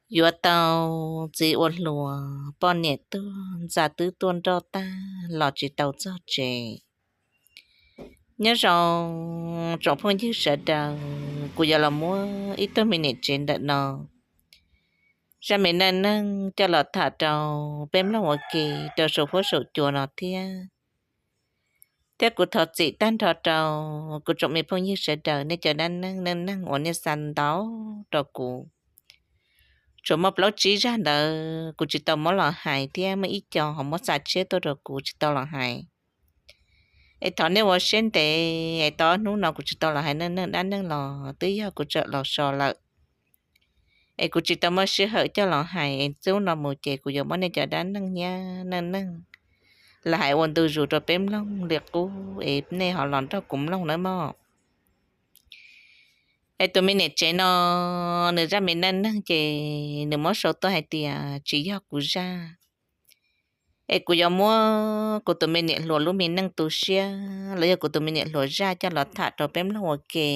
Yuav tau txiv ua hluas, poj niam tuag, ntxa twb tuaj nroj tag los tsis tau txog tsev. Nyob zoo tsoom phooj ywg sawv daws, kuv yuav los muab ib tug me niam tsev ntawm no zaj me neej neeg coj los tham rau peb mloog ua ke rau saum huab saum cua no thiab. Thiab kuv thov txim tag nrho rau kuv tsoom me phooj ywg sawv daws nej cov dab neeg neej neeg uas nej xa ntau rau kuv. Tsuas muaj plaub tsib zaj ntawd kuv tsis tau muab los hais thiab muaj ib co ho muab xa tshiab tuaj rau kuv tsis tau los hais. Es thov nej ua siab ntev, es tau ob hnub no kuv tsis tau los hais neej neeg dab neeg los twb yog kuv tsawm los so lawm. Es kuv tsis tau muaj sij hawm coj los hais, es txij no mus ces kuv yuav muab nej cov dab neeg hnyav neej neeg los hais ua ntu zus rau peb mloog li qub es nej ho los nrog kuv mloog nawb mog. Es tus me niam tsev no, nws zaj me neej neeg ces nws muab sau tuaj hais tias tsis yog kuv zaj. Es kuv yuav muab kuv tus me niam hluas lub me neej tu siab los yog kuv tus me niam hluas zaj coj los tham rau peb mloog ua ke.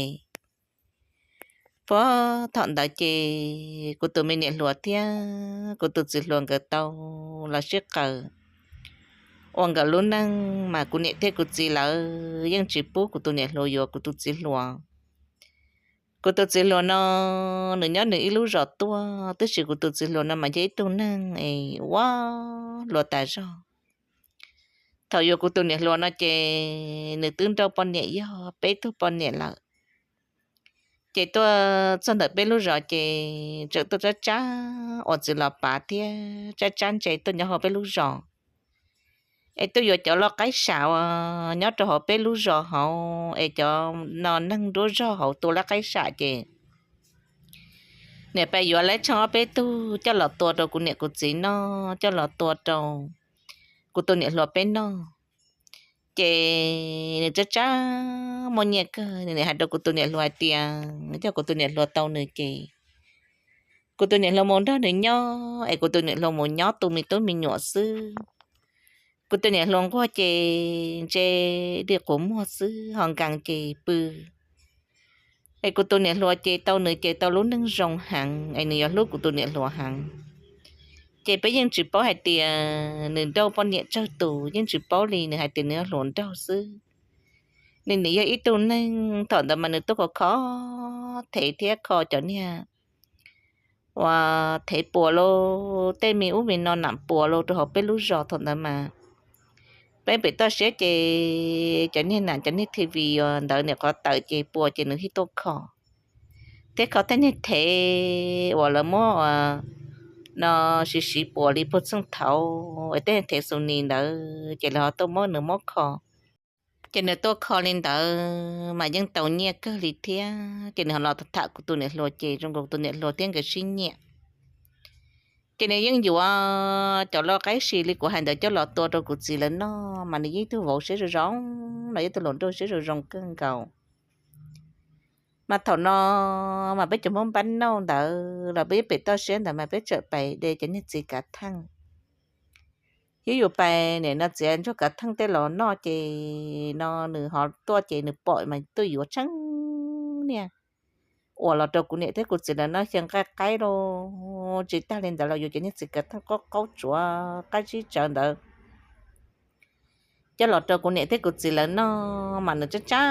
Puag thaum ntawd ces kuv tus me niam hluas thiab kuv tus txiv hluas nkawd tau los sib qawm ua nkawd lub neej, mas kuv niam thiab kuv txiv lawv yeej tsis pub kuv tus niam hluas yuav kuv tus txiv hluas. Kuv tus txiv hluas no, nws nyob nws ib lub zos tuaj, tab sis kuv tus txiv hluas no mas yog ib tug neeg es ua luaj tas zog. Thaum yuav kuv tus niam hluas no ces nws twb nrauj poj niam yog peb tug poj niam lawm. Ces tuaj txog ntawm peb lub zos ces tseem tuaj tsab tsab ua txiv los pav thiab tsab tsab ntse tuaj nyob hauv peb lub zos. Es tuaj yuav cov loj qaib sam uas nyob rau hauv peb lub zos hauv, es cov no neeg nruab zog hauv tua lawv qaib sam ces niam pab yuav lawv tsheej ob peb tug coj los tua rau kuv niam kuv txiv noj, coj los tua rau kuv tus niam hluas peb noj. Ces nws tsab tsab muaj nyiaj kawg, nws hais rau kuv tus niam hluas hais tias yog kuv tus niam hluas tau nws ces kuv tus niam hluas mus nrog nws nyob, es kuv tus niam hluas mus nyob tu me tub me nyuam xwb. Kuv tus niam hluas nquag ces ntse li quav muag xwb, ho nkees ces pw. Es kuv tus niam hluas ces tau nws ces tau lub neej zoo heev, es nws yuav hlub kuv tus niam hluas heev. Ces peb yeej tsis paub hais tias nws nrauj poj niam tsawg tus, yeej tsis paub li, nws hais tias nws yog hluas nraug xwb. Nws, nws yog ib tug neeg thaum ntawd mas nws tuaj kho kho thev thiab kho cov niag uas thev puas los tej me ub me no nam puas los rau hauv peb lub zos thaum ntawd mas peb pem toj siab ces cov niag nam cov niag T V uas ntawd niam qhov tawm ces puas ces nws thiaj tuaj kho. Thiab kho tej niag thev uas lawv muab uas no siv siv puas li puag txheej thaud es tej niag thev Sony ntawd ces lawv ho tuaj muab nws muab kho. Ces nws tuaj kho li ntawd mas yeej tau nyiaj kawg li thiab, ces nws ho los tham kuv tus niam hluas ces zoo nkaus kuv tus niam hluas thiab nkawd sib nyiam. Ces nws yeej yuav cov loj qaib si li kuv hais ntawd coj los tua rau kuv txiv lawv noj, mas nws yeej ib tug vauv siab zoo zoo, los yog tus hluas nraug siab zoo zoo kawg nkaus. Mas thaum no mas peb cov Hmoob npab nauj ntawd los peb ib pem toj siab ntawd mas peb txawm pais de cov niag txiv kav theej. Yus yus pais nim no txiav ntsuag kav theej tej los noj ces no nws ho tuaj ces nws pom mas tuaj yuav tsheej niag uas los rau kuv niam thiab kuv txiv lawv noj xyaw nqaij qaib los tsis tag li ntawd los yuav cov niag txiv kav theej qaub qaub tsuav qab tsib tsawv ntawd coj los rau kuv niam thiab kuv txiv lawv noj mas nws tsab tsab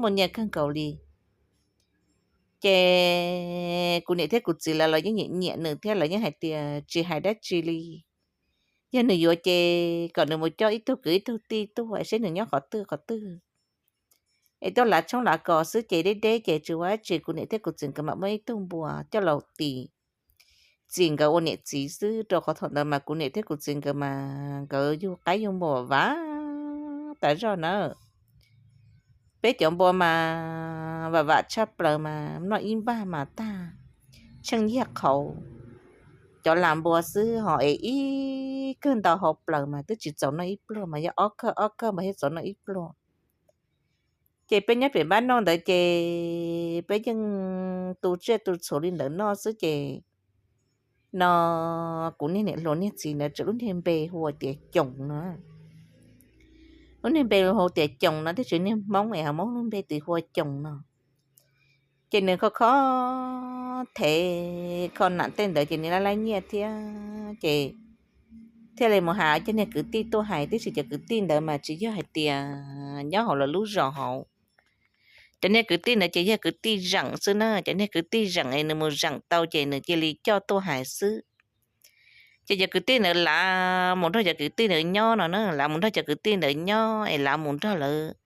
muaj nyiaj kawg nkaus li. Ces kuv niam thiab kuv txiv lawv los yeej nyiam nyiam nws thiab lawv yeej hais tias tsis hais dab tsi li. Yog nws yuav ces kom nws mus coj ib tug kwv ib tug tij tuaj seb nws nyob qhov twg qhov twg es tuaj lav tshoob lav kos xwb ces deb deb ces tsis ua dab tsi. Kuv niam thiab kuv txiv nkawd mam muab ib tug npua coj los tis txim nkawd ua niam txiv xwb, rau qhov thaum ntawd mas kuv niam thiab kuv txiv nkawd mas nkawd yug qaib yug npua vam tas zog na. Peb cov npua mas vam vam tshaj plaws mas noj ib npag mas tag tsheej yag qhauv. Cov las npua xwb ho es ib kawg ntau hauv plaws mas twb tsis txaus noj ib pluag mas yog ob kawg ob kawg mas thiaj txaus noj ib pluag. Ces peb nyob pem npab nauj ntawd ces peb yeej tu tsiaj tu txhuv li ntawd noj xwb ces no kuv niag niam hluas niag txiv ntawd tseem lub niag npe hu tias Coos no. Lub niag npe hu tias Coos no thiab tsis niag Hmoob es ho muab lub npe tis hu ua Coos no. Ces nws kho kho thev kho nam tej ntawd ces nws laj laj nyiaj thiab ces thiaj li mus hais cov niag kwv tij tuaj hais, tiam sis cov kwv tij ntawd mas tsis yog hais tias nyob hauv lawv lub zos hauv. Cov niag kwv tij ntawd ces yog kwv tij zeem xwb na, cov niag kwv tij zeem es nws mus zeem tau ces nws cia li coj tuaj hais xwb. Ces cov kwv tij ntawd lav mus nrog cov kwv tij ntawd nyob no na, lav mus nrog cov kwv tij ntawd nyob es lav mus nrog lawv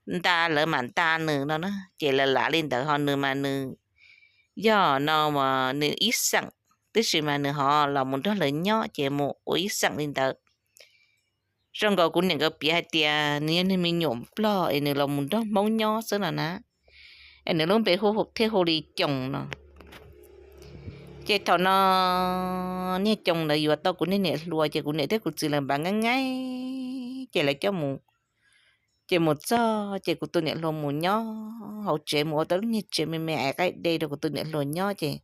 nta, lawv mam nta nws no na, ces lawv lav li ntawd ho nws mas nws yog no nws ib xeem, tiam sis mas nws ho los mus nrog lawv nyob ces mus ua ib xeem li ntawd. Zoo nkaus kuv niam nkawd piav hais tias nws yog niag me nyuam nplog es nws los mus nrog Hmoob nyob xwb no na, es nws lub npe thiaj hu li Coos no. Ces thaum no niag Coos ntawd yuav tau kuv niag niam hluas ces kuv niam thiab kuv txiv lawv npav nqaij nqaij ces lawv coj mus. Ces mus txog ces kuv tus niam hluas mus nyob hauv tsev mus ua tau lub niag tsev me me es qaib de rau kuv tus niam hluas nyob ces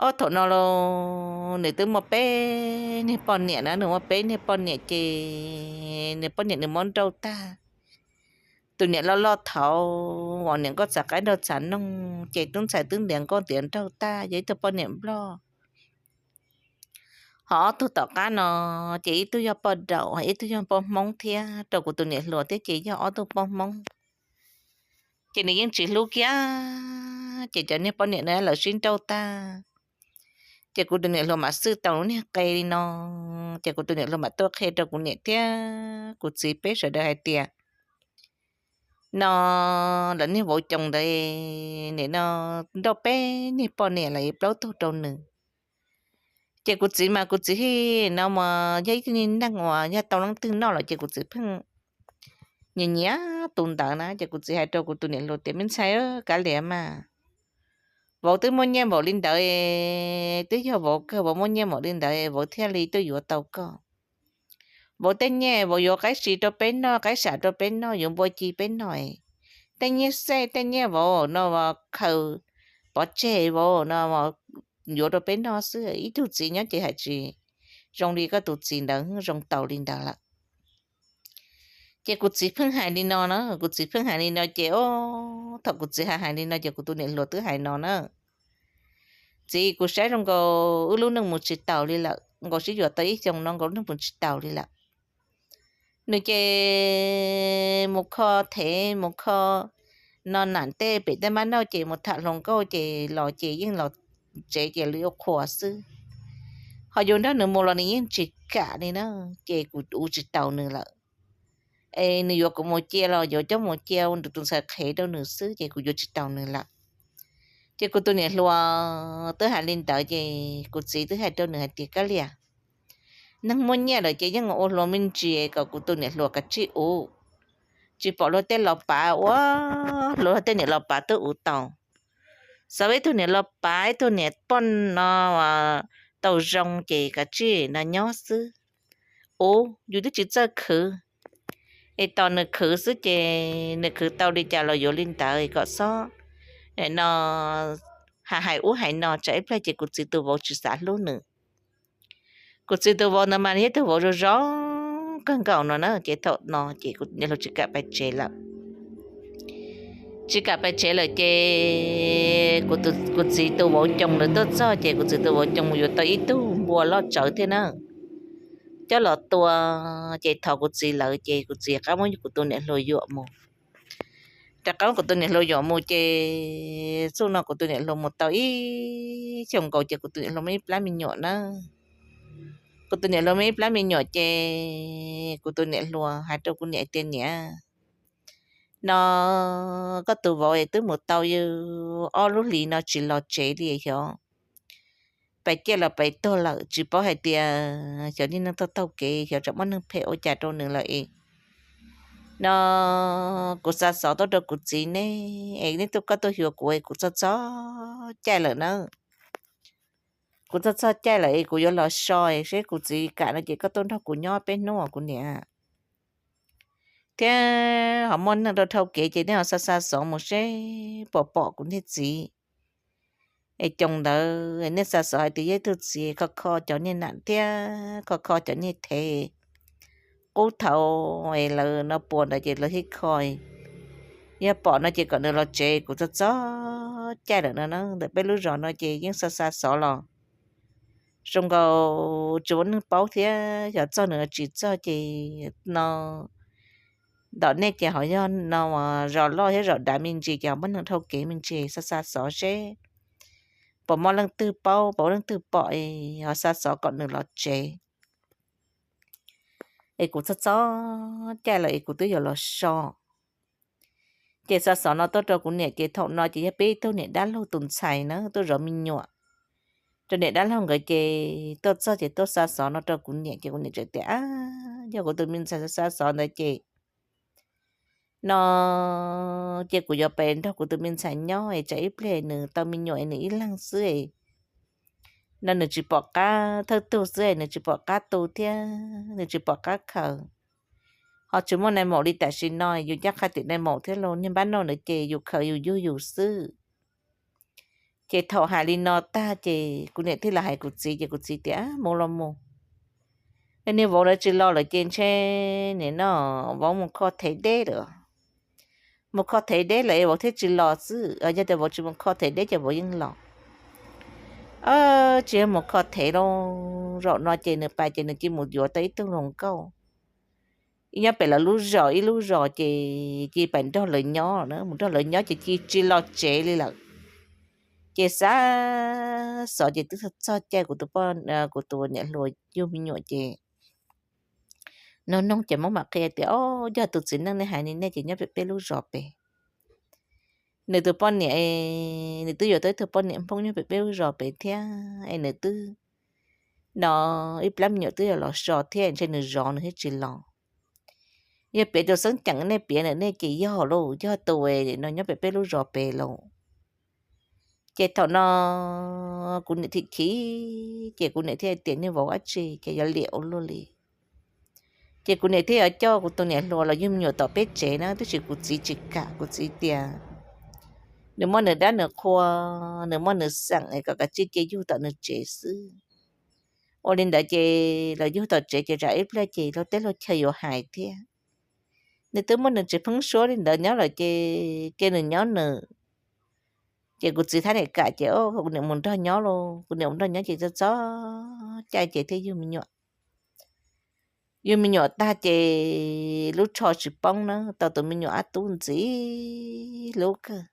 ob thaum no los nws twb muaj peb niag poj niam na, nws muaj peb niag poj niam ces nws poj niam nws muab nrauj tag. Tus niam loj loj thaud uas niam nkauj txav qaib nrauj txav noog ces tub ntxhais twb ntiav nkauj ntiav nraug tag, yog ib tug poj niam nplog. Ho ob tug tom qab no ces ib tug yog poj daum, ib tug yog poj Hmoob thiab, rau kuv tus niam hluas thiab ces yog ob tug poj Hmoob. Ces nws yeej tsis hlub kiag, ces cov niag poj niam no lawv sib nrauj tag, ces kuv tus niam hluas mam xwj tau lub niag qe li no, ces kuv tus niam hluas mam tuaj qhia rau kuv niam thiab kuv txiv peb sawv daws hais tias no lawv niag vauv Coos ntawd nim no nrauj peb niag poj niam lawm plaub tug rau nws. Ces kuv txiv mas kuv txiv hib no mas yog ib tug niag neeg uas yog tau leej twg noj lawm ces kuv txiv pheej nyiam nyiam tus ntawd na, ces kuv txiv hais rau kuv tus niam hluas tias me ntxhais, kav liam mas, vauv twb muaj nyiaj npaum li ntawd, twb yog vauv kawg vauv muaj nyiaj npaum li ntawd vauv thiaj li tuaj yuav tau koj. Vauv tej nyiaj vauv yuav qaib si rau peb noj, qaib sam rau peb noj, yuav npua ci peb noj. Tej nyiaj xej tej nyiaj vauv no khaws pov tseg vauv no yuav rau peb noj xwb. Ib tug txiv nyob ces hais tsis zoo li koj tus txiv ntawd, zoo tau li ntawd lawm. Ces kuv txiv pheej hais li no na, kuv txiv pheej hais li no ces o, thaum kuv txiv hais hais li no ces kuv tus niam hluas twb hais no na, txiv, kuv saib zoo nkaus wb lub neej mus tsis taus li lawm, nkaus sib yuav tau ib xyoos no nkaus lub neej mus tsis taus li lawm. Nws ces mus kho thev mus kho no nam tej pem tej mab noj ces mus tham hluas nkauj ces los ces yeej los tsev ces li ua qhuas xwb. Ho yuav nrog nws mus los nws yeej tsis kam li na, ces kuv ua tsis taus nws lawm. Es nws yuav kuv mus cia los yuav coj mus cia ua nws tus ntxhais qhev rau nws xwb ces kuv yuav tsis taus nws lawm. Ces kuv tus niam hluas twb hais li ntawd ces kuv txiv twb hais rau nws hais tias kab liam, neeg muaj nyiaj lawm ces yeej ua hluas me ntsis kom kuv tus niam hluas kav tsij ua, tsis pom luag tej los pav ua, luag tej niam los pav twb ua tau. Xav ib tug niam los pav ib tug niam poj no tau zoo ces kav tsij no nyob xwb. Ua yus twb tsis txawj khwv, es tos nws khwv xwb ces nws khwv tau li cas los yuav li ntawd kom xob no hais hais ub hais no tsam ib pliag ces kuv txiv tus vauv tsis xav hlub nws. Kuv txiv tus vauv ntawd mas yog ib tug vauv zoo zoo kawg nkaus no na, ces thaum no ces kuv niam hluas tsis kam pais tsev lawm. Tsis kam pais tsev lawm ces kuv txiv tus vauv Coos ntawd tuaj txog ces kuv txiv tus vauv Coos mus yuav tau ib tug npua loj tsawv thiab na, coj los tua, ces thov kuv txiv lawv ces kuv txiv rov qab muab kuv tus niam hluas yuam mus. Rov qab muab kuv tus niam hluas yuam mus ces txij no kuv tus niam hluas mus tau ib xyoos nkaus ces kuv tus niam hluas muaj ib plab me nyuam na. Kuv tus niam hluas muaj ib plab me nyuam ces kuv tus niam hluas hais rau kuv niam tias niam, no koj tus vauv twb mus tau ob lub hlis no tsis los tsev li xyov, pais ciaj los pais tuag lawm tsis paub hais tias xyov niag neeg taug taug kev xyov tsam muaj neeg phem ua cas rau nws lawm es no kuv xa xov tuaj rau kuv txiv ne, es neb tuaj koj tuaj xyuas kuv es kuv txog txog caij lawm na. Kuv txog txog caij lawm es kuv yuav los so seb kuv txiv kam no ces koj tuaj nrog kuv nyob peb hnub os kuv niam. Thiab ho muaj neeg rau dhau kev ces nej ho xa xa xov mus seb puas pom kuv niag txiv. Es Coos ntawd nej xa xov hais tias yog ib tug txiv kho kho cov niag nam thiab kho kho cov niag thev, qub thaum es lawv no puas ntawd ces lawv thiaj kho. Yog pom no ces kom nws los tsev, kuv txog txog caij lawm no na. Ntawm peb lub zos no ces yeej xa xa xov los zoo nkaus tsis muaj neeg paub thiab, xyov txog nws tsis txog ces no ntawm nej ces ho yog no zos loj thiab zos dav me ntsis ces ho muaj neeg dhau kev me ntsis xa xa xov seb puas muaj leej twg paub, puas muaj leej twg pom es ho xa xov kom nws los tsev. Es kuv txog txog caij lawm es kuv twb yuav los so. Ces xa xov no tuaj rau kuv niam ces thaum no ces yog peb ib tug niam dab laug tus ntxhais na tuaj zov me nyuam rau niam dab laug nkawd ces tuaj txog ces tuaj xa xov no rau kuv niam ces kuv niam txawm tias, Ab, yog kuv tus me ntxhais xa xov ntawd ces no ces kuv yuav pes nrog kuv tus me ntxhais nyob es tsam ib pliag nws tau me nyuam es nws ib leeg xwb es no nws tsis pom qab, thawj tug xwb es nws tsis pom qab tu thiab nws tsis pom qab khaws. Ho tsis muaj nai maum li tam sim no, yus ncaj qha tim nai maum thiab los niag npab noj ntawd ces yus khaws yus yug yus xwb. Ces thaum hais li no tag ces kuv niam thiaj los hais kuv txiv ces kuv txiv tias, Mus los mus, niag vauv lawv tsis los lawm ces ntshe nim no vauv mus kho thev deb lawm. Mus kho thev deb lawm es vauv thiaj tsis los xwb, yog tias vauv tsis mus kho thev deb ces vauv yeej los. Tsis yog mus kho thev los, zaum no ces nws pais ces nws cia mus yuav tau ib tug hluas nkauj ib nyob pem lawv lub zos, ib lub zos ces cia pais nrog lawv nyob na, mus nrog lawv nyob ces cia tsis los tsev li lawm. Ces xa xov ces twb txog caij kuv tus, kuv tus niam hluas yug me nyuam ces nug nug ces muab mam qhia tias, Ob, yog tus txiv neej nej hais li nej ces nyob pem peb lub zos pem. Nws tus poj niam, nws twb yuav tau ib tug poj niam Hmoob nyob pem peb lub zos pem thiab es nws twb no ib plab me nyuam twb yuav los so thiab ntshe nws zov nws thiaj tsis los. Yog piav tus xeeb ceem nej piav ntawm nej ces yog lauj, yog tus no nyob pem peb lub zos pem lauj. Ces thaum no kuv niam thiaj chim, ces kuv niam thiaj tias, Niag vauv dab tsi ces yuav liam ua luaj li. Ces kuv niam thiaj yuav coj kuv tus niam hluas los yug me nyuam tom peb tsev na, tab sis kuv txiv tsis kam, kuv txiv tias nws muaj nws dab nws qhua, nws muaj nws xeem es kom kav tsij cia yug tom nws tsev xwb. Ua li ntawd ces los yug tom tsev ces tsam ib pliag ces luag teb luag chaw yuav hais thiab. Nws twb muaj nws tsev pheeb suab li ntawd nyob lawm ces cia nws nyob nws. Ces kuv txiv thiaj niam kam ces kuv niam mus nrog nyob lauj, kuv niam mus nrog nyob ces txog txog caij ces thiaj yug me nyuam. Yug me nyuam tag ces lub tsho tsis poob na, tau tus me nyuam ob tug ntxim hlub kawg.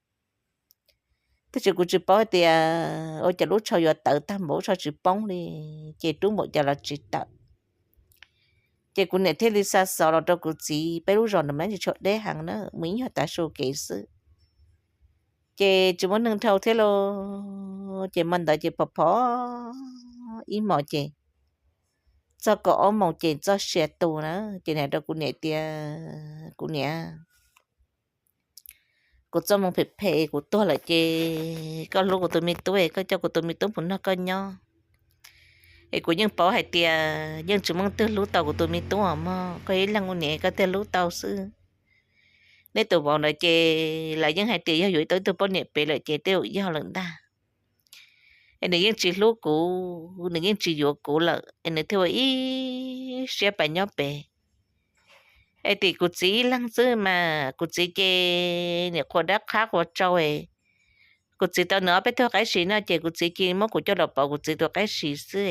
Tab sis kuv tsis paub hais tias ua cas lub tsho yuav tawv tag npaum lub tsho tsis poob li, ces rub npaum cas los tsis tawm. Ces kuv niam thiaj li xa xov los rau kuv txiv, peb lub zos no mas tsis tshua deb heev na, mus ib nyuag tav su kev xwb. Ces tsis muaj neeg dhau thiab lauj, ces hmo ntawd ces phom phom ib hmos ces txog kaum ob moos ces txoj sia tu na, ces nws hais rau kuv niam tias, Kuv niam, kuv txoj hmoo phem phem kuv tuag lawm ces koj hlub kuv tus me tub es koj coj kuv tus me tub mus nrog koj nyob. Es kuv yeej paub hais tias yeej tsis muaj twg hlub tau kuv tus me tub os mog, koj ib leeg ua niam koj thiaj hlub tau xwb. Neb tus vauv ntawd ces lawv yeej hais tias yog yuav tau ib tug poj niam pem lawm ces tej zaum yog lawm ntag. Es nws yeej tsis hlub kuv, nws yeej tsis yuav kuv lawm es nws thiaj ua ib siab pais nyob pem. Es tim kuv txiv ib leeg xwb mas kuv txiv ces niam qhuas dab qhab qhuas tsau es kuv txiv tau nws ob peb tug qaib si no ces kuv txiv cia muab kuv coj los pauv kuv txiv tus qaib si xwb.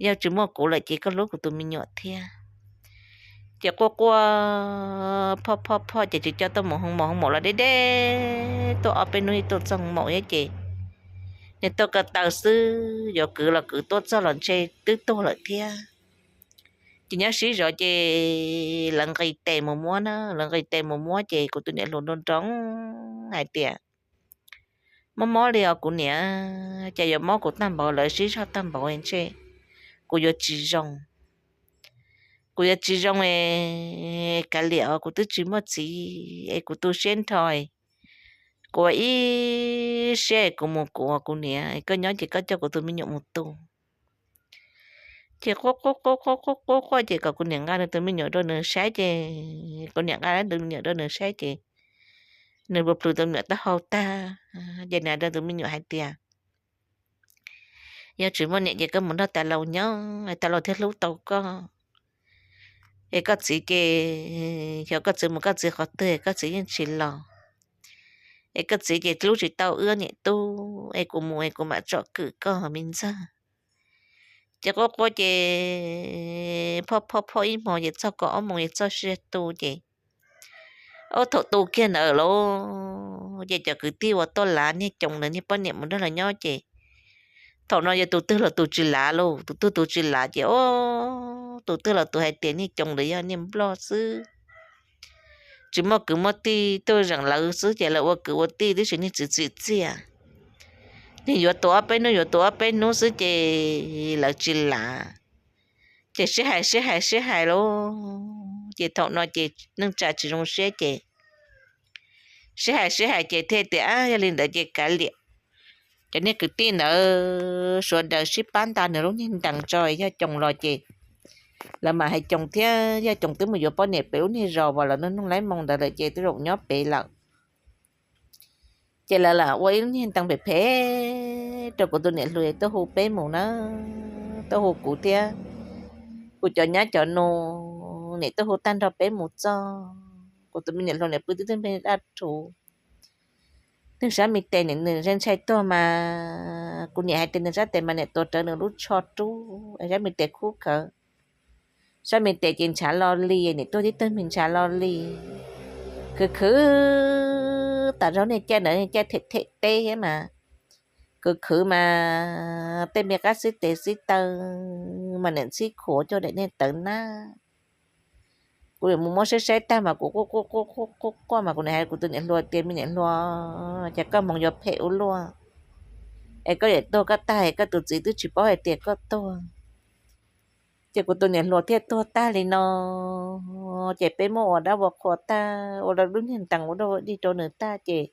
Yog tsis muaj kuv lawm ces koj hlub kuv tus me nyuam thiab. Ces quaj quaj phoj phoj phoj ces tsis coj tuaj mus hoo maum, hoo maum los deb deb tuaj ob peb hnub ib tuaj txog hoo maum thiab ces nws tuaj ko taw xwb, yuav kwv los kwv tuaj txog los ntshe twb tuag lawm thiab. Ces nyob sib zov ces lawv nqis tes mus muab na, lawv nqis tes mus muab ces kuv tus niam hluas nroo nroo hais tias, Mob mob li os kuv niam, cas yuav mob kuv tag npaum, lawv sib zog tag npaum ntshe kuv yuav tsis zoo. Kuv yuav tsis zoo es kav liam os, kuv twb tsis muaj txiv es kuv tu siab nrho. Kuv ua ib siab es kuv mus kuv, kuv niam, koj nyob ces koj coj kuv tus me nyuam mus tu. Ces quaj quaj quaj quaj quaj quaj quaj ces kom kuv niam nqa nws tus me nyuam rau nws saib ces kuv niam nqa tus me nyuam rau nws saib ces nws plhws tus me nyuam taub hau tag ces nws hais rau tus me nyuam hais tias, Yog tsis muaj niam ces koj mus nrog tas laus nyob, tas laus thiaj hlub tau koj. Es koj txiv ces, xyov koj txiv mus koj txiv qhov twg es koj txiv yeej tsis los. Es koj txiv ces hlub tsis tau wb niam tub, es kuv mus es kuv mam tsom kwm koj me ntxawg. Ces quaj quaj ces phoj phoj phoj ib hmo ces txog kaum ob moos es txog sij tu ces, ub, thaum tu kiag ntawd lauj, ces cov kwv tij uas tuaj lav niag coos ntawd niag poj niam mus nrog lawv nyob ces thaum no yog tus twg los tus tsis lav lauj, tus twg tus tsis lav ces, ub, tus twg los tus hais tias niag coos ntawd yog niag nplog xwb, tsis muaj kwv muaj tij tuaj zeem lawv xwb ces lawv ua kwv ua tij tib si, niag txiv txim txiaj, niag yuav tus ob peb hnub yuav tus ob peb hnub xwb ces lawv tsis lav. Ces sib hais sib hais sib hais lauj, ces thaum no ces neej tsa tsis zoo siab ces sib hais sib hais ces thiaj tias, ab, yog li ntawd ces kav liam. Cov niag kwv tij ntawd sawv daws sib pab nta nws lub niag ntees tso, yog coos los ces lawv mam hais coos thiab, yog coos twb mus yuav poj niam pem lub niag zos uas lawv nug nug laib moo ntawd lawm ces twb zaum nyob pem lawm. Ces lawv lam ua ib lub niag ntees phem phem rau kuv tus niam hluas tuaj hu peb mus na, tuaj hu kuv thiab kuv cov nyab cov nus nim tuaj hu tag nrho peb mus txog. Kuv tus me niam hluas nim pw twb twb me daj rhuv, nws sab me tes nim nws ntshai ntshai tuag mas kuv niam hais tias nws sab tes mas nim tuav rawv nws lub tsho rub, sab me tes khub khawv, sab me tes ces ntshav lo li, nim tuag tib tug me ntshav lo li. Khwv khwv tas zog, niag caij ntawd niag caij them them teb thiab mas, khwv khwv mas tej me qab xib tes xib taw mas nim ntxhib khuav coj daim niag tawv nab. Kuv nim mus muab saib saib tag mas kuv quaj quaj quaj quaj mas kuv nim hais kuv tus niam hluas tias, me niam hluas, cas koj hmoov yuav phem ua luaj, es koj yuav tuag koj tag es koj tus txiv twb tsis paub hais tias koj tuag. Ces kuv tus niam hluas thiaj tuag tag li no, ces peb muab ua dab ua qhua tag, ua lub niag ntees ua dab ua dig rau nws tag ces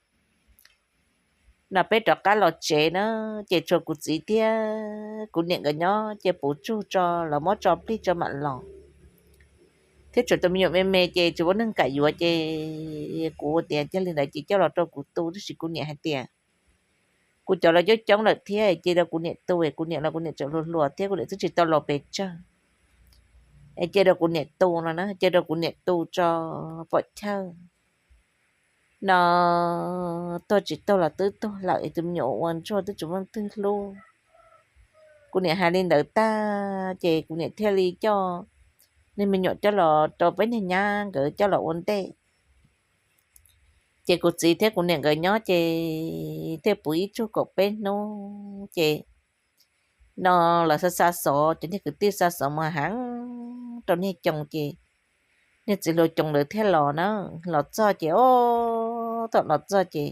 no peb rov qab los tsev na, ces tshuav kuv txiv thiab kuv niam nkawd nyob ces puv tsug tso, lawv muab tso plig tso mam los. Thiab tshuav tus me nyuam me me ces tsis muaj neeg kam yuav ces kuv tias yog li ntawd ces coj los rau kuv tu, tab sis kuv niam hais tias kuv cov los coob coob lawm thiab, cia rau kuv niam tu, kuv niam los kuv niam tseem hluas hluas thiab kuv niam twb tsis tau los pes tsawg, es cia rau kuv niam tu no na, cia rau kuv niam tu tso pom chaw no, tuag tsis tuag los twb tuag lawm, tus me nyuam ua ntsuag twb tsis muaj leej twg hlub. Kuv niam hais li ntawd tag ces kuv niam thiaj li coj niag me nyuam coj los rau peb niag nyab nkawd coj los ua ntej. Ces kuv txiv thiab kuv niam nkawd nyob ces thiaj puv ib tsug kaum peb hnub ces no lawv xa xa xov, cov niag kwv tij xa xov mus heev rau niag coos ces niag txiv hluas coos ntawd thiaj los na, los txog ces, o, thaum los txog ces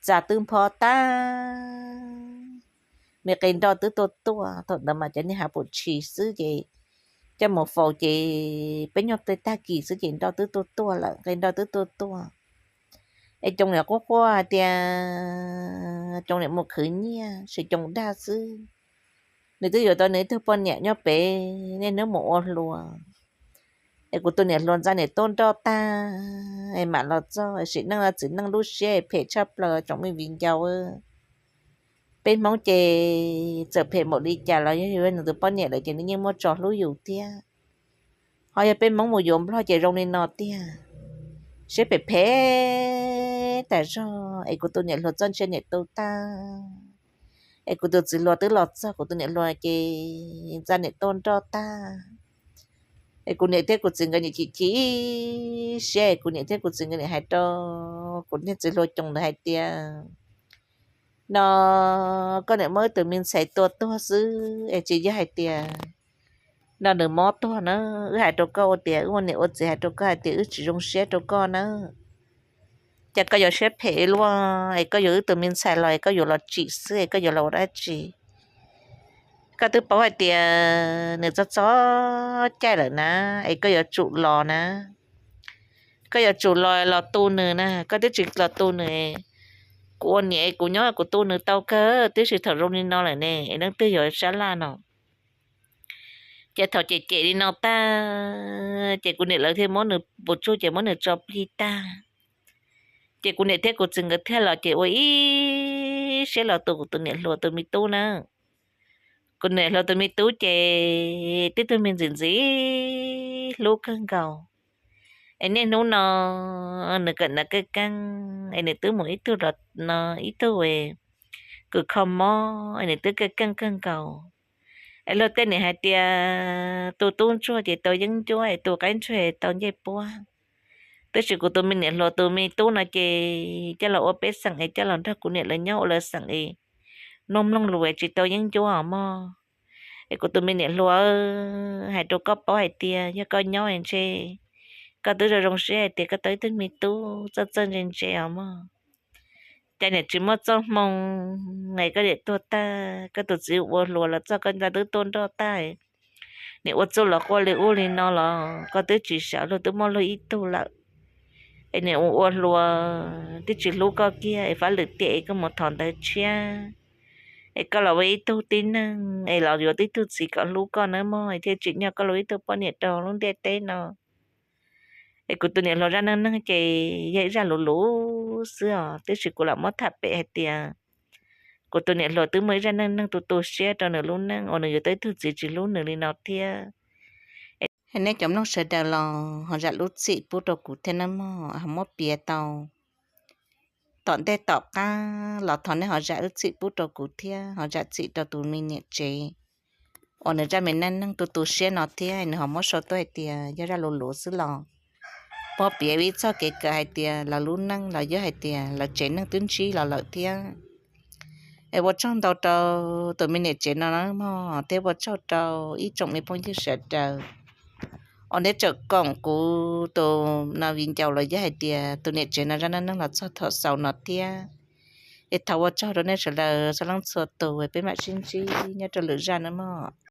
txaj twb npho tag, me qe nroj twb tuaj tuaj, thaum ntawd mas cov niag hav pum tshis xwb ces coj mus faus ces peb nyuag tej tag kis xwb ces nroj twb tuaj tuaj lawm, qe nroj twb tuaj tuaj. Es coos niam quaj quaj hais tias coos niam mus khwv nyiaj, sis coos dag xwb, nws twb yuav tau nws ib tug poj niam nyob pem, niaj hnub mus ua hluas. Es kuv tus niam hluas ntxa niam tuaj nroj tag es mam los txog, sim neej no txiv neej lub siab phem tshaj plaws tsoom me viv ncaus. Peb Hmoob ces txawm phem npaum li cas los yog yus yog nws tus poj niam lawm ces nws yeej muaj tso hlub yus thiab. Ho yog peb Hmoob mus yuav Nplog ces zoo li no tiag, siab phem phem tas zog. Es kuv tus niam hluas txoj ntsia niam tu tag, es kuv tus txiv hluas twb los txog, kuv tus niam hluas ces ntxa niam tuaj nroj tag. Es kuv niam thiab kuv txiv nkawd niam chim chim siab, es kuv niam thiab kuv txiv nkawd niam hais rau kuv niag txiv hluas coos ntawd hais tias, no koj niam muab wb tus me ntxhais tua tuag xwb es tsis yog hais tias no nws mob tuag na. Wb hais rau koj ua tias, wb ua niam ua txiv hais rau koj hais tias wb tsis zoo siab rau koj na. Cas koj yuav siab phem luaj es koj yuav wb tus me ntxhais los es koj yuav los tsim xwb es koj yuav los ua dab tsi? Koj twb paub hais tias nws txog txog caij lawm na, es koj yuav tsum los na. Koj yuav tsum los, los tu nws na, koj twb tsis los tu nws. Kuv ua niam kuv nyob kuv tu nws tau kawg, tiam sis thaum zoo li no lawm ne, es leej twg yuav sab laj no? Ces thaum cem cem li no tag, ces kuv niam lawv thiaj muab nws puv tsuj ces muab nws tso plig tag. Ces kuv niam thiab kuv txiv nkawd thiaj los ces ua ib siab los tu kuv tus niam hluas tus me tub na. Kuv niam hluas tus me tub ces tib tug me ntxim ntxim hlub kawg nkaus. Es niaj hnub no nws kawm ntawv keej keej es nws twb mus ib tug los no ib tug kws kho mob es nws twb keej keej kawg nkaus. Es luag tej nim hais tias tus tub ntsuag ces tau yeeb ncuab es tus qaib ntsuag tau ncej puab. Tab sis kuv tus me niam hluas tus me tub no ces coj los ua peb xeem es coj los nrog kuv niam lawv nyob ua lawv xeem es mloog mloog lus es tsis tau yeeb ncuab os mog. Es kuv tus me niam hluas, hais rau koj paub hais tias yog koj nyob ntshe koj twb zoo zoo siab hais tias koj tau ib tug me tub txawj txawj ntse ntse os mog. Cas niam tsis muaj txoj hmoo es koj niam tuag tag, koj tus txiv ua hluas los txog koj ntxa twb tuaj nroj tag, niam ua txuj los quaj li ub li no los koj twb tsis sawv, luag twb muaj luag ib tug lawm. Es niam ua ua hluas twb tsis hlub koj kiag es fab lwm tiam es koj mus thov ntawv tshiab es koj los ua ib tug tib neeg es los yuav tib tug txiv kom hlub koj nawb mog, thiaj tsim nyog koj los ib tug poj niam rau lub ntiaj teb no. Es kuv tus niam hluas zaj neej neeg ces yog ib zaj luv luv xwb os, tab sis kuv lam muab tham pem hais tias kuv tus niam hluas twb muaj ib zaj neej neeg tu tu siab rau nws lub neej uas nws yuav tau ib tug txiv tsis hlub nws li no thiab. Neb cov mloog sawv daws los ho zam lub txim pub rau kuv thiab nawb mog, ho muab piav tau tom ntej tom qab los thov neb ho zam lub txim pub rau kuv thiab ho zam txim rau tus me niam tsev uas nws zaj me neej neeg tu tu siab no thiab. Nws ho muab sau tuaj hais tias yog zaj luv luv xwb los puab piav ib txoj kev kawm hais tias lawv lub neej los yog hais tias lawv tsev neeg twb ntsib los lawm thiab. Es ua tsaug ntau rau tus me niam tsev no mog, thiab ua tsaug rau ib tsoom me phooj ywg sawv daws uas neb tseem koom kuv tus no viv ncaus los yog hais tias tus niam tsev no zaj neej neeg los txog thaum xaus no thiab. Es thov ua tsaug rau nej sawv daws txhua leej txhua tus, peb mam sib ntsib nyob rau lwm zaj nawb mog.